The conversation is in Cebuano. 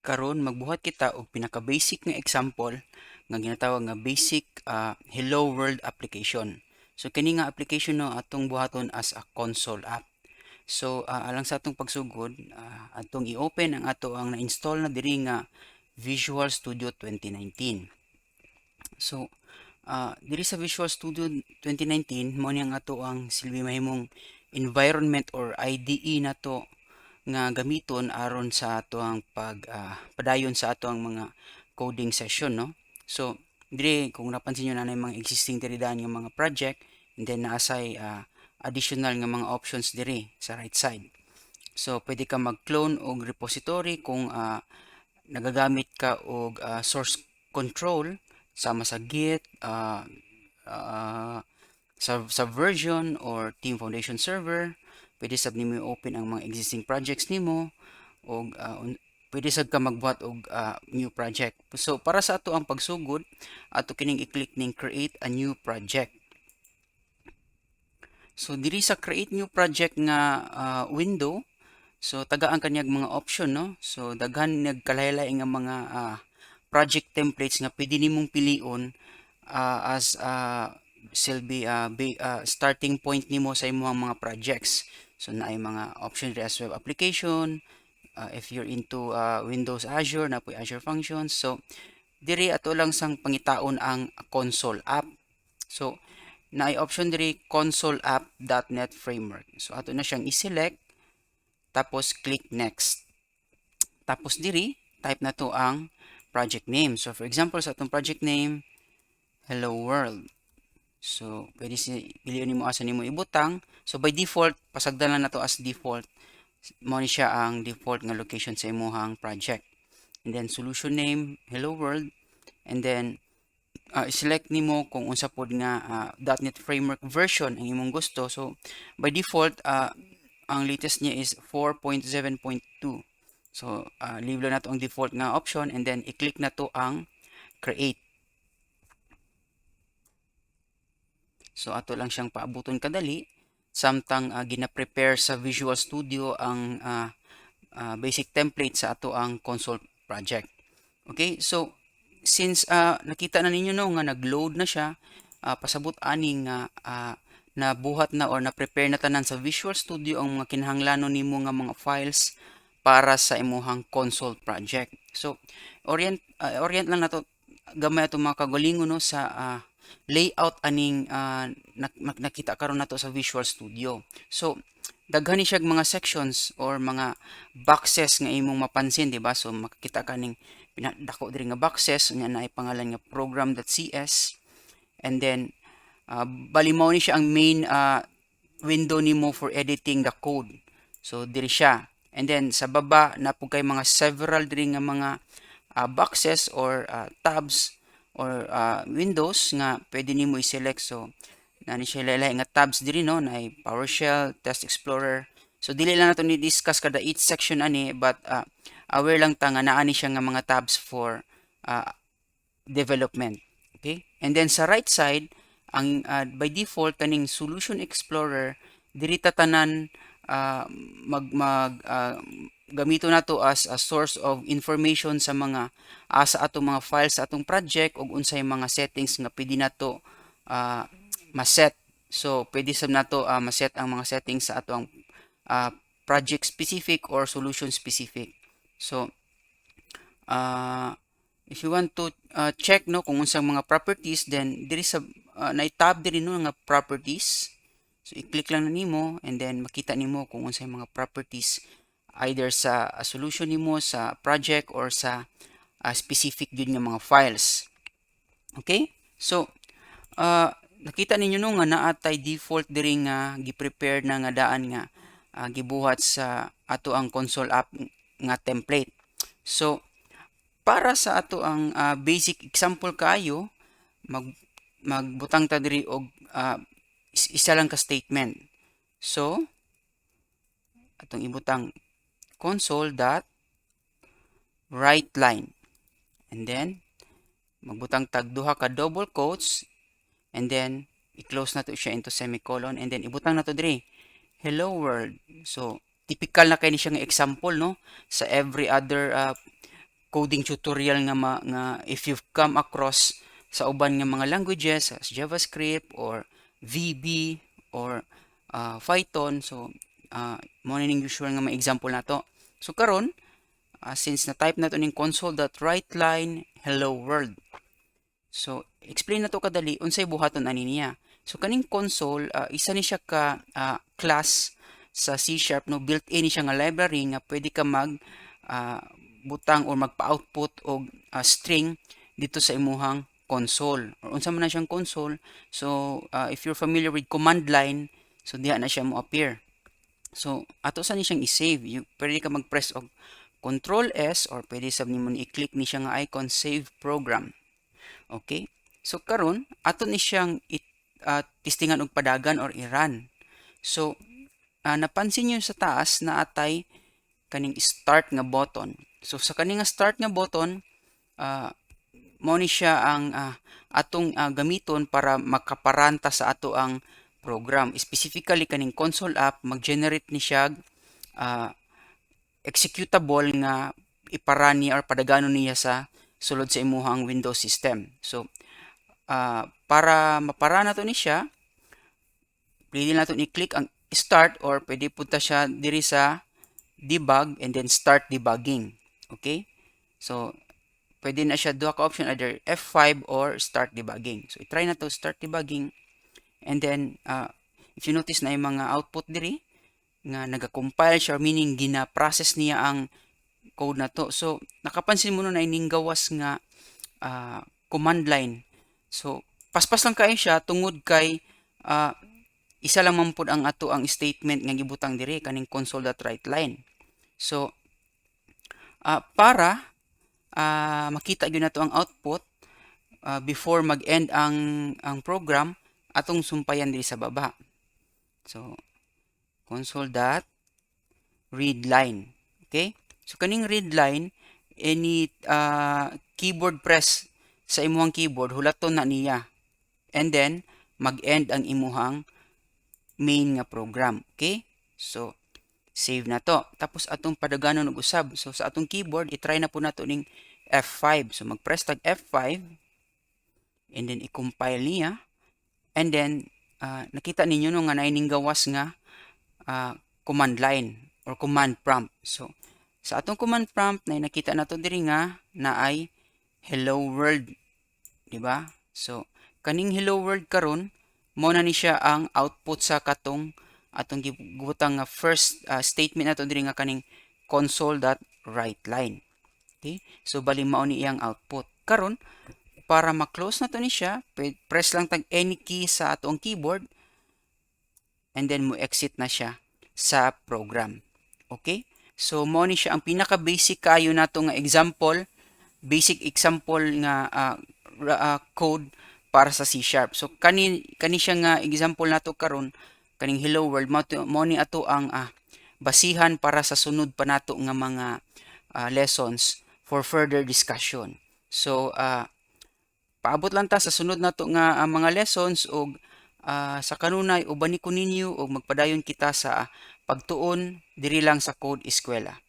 Karon magbuhat kita og pinaka-basic nga example nga ginatawag nga basic Hello World application. So kini nga application, no, atong buhaton as a console app. So alang sa atong pagsugod, atong i-open ang ato ang na-install na diri nga Visual Studio 2019. So diri sa Visual Studio 2019, mao ni ang ato ang silbi mahimong environment or IDE nato nga gamiton aron sa ato ang pag padayon sa ato ang mga coding session, no. So diri, kung napansin niyo na mga existing diri daan nga mga project, and then naasay additional nga mga options diri sa right side. So pwede ka mag-clone og repository kung nagagamit ka og source control sama sa Git, sa version or Team Foundation Server. Pwede sab nimo i-open ang mga existing projects nimo og pwede sad ka magbuhat og new project. So para sa ato ang pagsugod, ato kining i-click ning create a new project. So diri sa create new project nga window, so tagaan kanyag mga option, no. So daghan nagkalahi-lahi nga mga project templates nga pwede nimong pilion as silbi starting point nimo sa imong mga projects. So naay mga option diri as web application, if you're into Windows Azure, na po'y Azure Functions. So diri ato lang sang pangitaon ang console app. So naay option diri, console app .NET Framework. So ato na siyang i-select, tapos click next. Tapos diri type na to ang project name. So for example, sa atong project name, Hello World. So pwede si pilion nimo asa nimo ibutang. So by default, pasagdan lang nato as default. Mao ni siya ang default nga location sa imuhang project. And then solution name, Hello World, and then select nimo kung unsa pod nga .NET Framework version ang imong gusto. So by default, ang latest niya is 4.7.2. So leave lang nato ang default nga option and then i-click na to ang create. So ato lang siyang paabuton kadali samtang gina-prepare sa Visual Studio ang basic template sa ato ang console project. Okay, so since nakita na ninyo, no, nga nag-load na siya, pasabot ani nga nabuhat na or na-prepare na tanan sa Visual Studio ang mga kinahanglanon nimo nga mga files para sa imuhang console project. So orient lang nato gamay ato mga kagalingon, no, sa layout aning nakita karon nato sa Visual Studio. So daghan ni siya mga sections or mga boxes nga imong mapansin, di ba? So makakita ka ning dako diri nga boxes nga naay pangalan nga program.cs, and then bali mao ni siya ang main window nimo for editing the code. So diri siya. And then sa baba na po kay mga several diri nga mga boxes or tabs or windows nga pwede nimo i-select. So nani siya lahi nga tabs diri, no, naay PowerShell, Test Explorer. So dili lang nato ni discuss kada each section ani, but aware lang ta nga naa ni siya nga mga tabs for development. Okay? And then sa right side, ang by default kaning Solution Explorer, diri ta tanan mag mag gamito nato as a source of information sa mga sa atong mga files sa atong project ug unsay mga settings nga pwede nato ma-set. So pwede sab nato ma-set ang mga settings sa atong project specific or solution specific. So if you want to check, no, kung unsang mga properties, then diri sa naay tab diri, no, nga properties. So i-click lang na nimo and then makita nimo kung unsay mga properties either sa solution nimo sa project or sa specific gyud nga mga files. Okay? So nakita ninyo, no, nga naa tay default diri nga gi-prepare na nga daan nga gibuhat sa ato ang console app nga template. So para sa ato ang basic example kaayo, magbutang ta diri og isa lang ka statement. So atong ibutang console dot write line and then magbutang tag duha ka double quotes and then i-close nato siya into semicolon and then ibutang nato diri "Hello World". So typical na kay ni siya nga example, no, sa every other coding tutorial nga if you've come across sa uban nga mga languages as JavaScript or VB or Python. So mao ning usual nga mga example nato. So karon, since na type nato ning console.writeLine "Hello world." So explain nato kadali unsay buhaton ani niya. So kaning console, isa ni siya ka class sa C#, no, built-in ni siya nga library nga pwede ka mag butang or magpa-output og string dito sa imuhang console or unsa man na siyang console. So if you're familiar with command line, so diha na siya mo appear. So ato sa ni siyang i-save. You pwede ka mag-press og Control S or pwede sab nimo ni i-click ni siya nga icon, save program. Okay, so karon ato ni siyang testingan og padagan or i-run. So napansin niyo sa taas na atay kaning start nga button. So sa kaning nga start nga button, mao ni siya ang atong gamiton para makaparanta sa ato ang program. Specifically kaning console app, mag-generate ni siya executable nga iparan niya or padaganon niya sa sulod sa imuhang Windows system. So para mapara nato ni siya, pwede nato i-click ang start or pwede punta siya diri sa debug and then start debugging. Okay? So pwede na siya duha ka option, either F5 or start debugging. So i-try na to start debugging and then if you notice na yung mga output diri nga naga-compile siya, meaning gina-process niya ang code na to. So nakapansin mo no na ining gawas nga command line. So paspas lang kaayo siya tungod kay isa lang man pud ang ato ang statement nga gibutang diri, kaning console.writeLine. So para makita gyud nato ang output before mag-end ang program, atong sumpayan diri sa baba. So console dot read line. Okay? So kaning read line, any keyboard press sa imuhang keyboard, hulaton na niya. And then mag-end ang imuhang main nga program. Okay? So save na to. Tapos atong padaganon og usab. So sa atong keyboard, i-try na po nato ning F5. So mag-press tag F5 and then i-compile niya. And then nakita ninyo no nga naay gawas nga command line or command prompt. So sa atong command prompt na nakita nato diri nga naay "Hello world", di ba? So kaning "Hello world" karon, mao na ni siya ang output sa katong atong gibutang nga first statement nato diri nga kaning console.writeLine. Okay? So bali mao ni iyang output. Karon para ma-close na to ni siya, press lang tag any key sa atong keyboard and then mo exit na siya sa program. Okay? So mao ni siya ang pinaka basic kayo nato nga example, basic example nga code para sa C#. So kani kani siya nga example nato karon, kaning "Hello world", mao ni ato ang basihan para sa sunod pa nato nga mga lessons for further discussion. So paabot lang ta sa sunod nato nga mga lessons og sa kanunay ubani ko ninyo og magpadayon kita sa pagtuon diri lang sa Code Eskwela.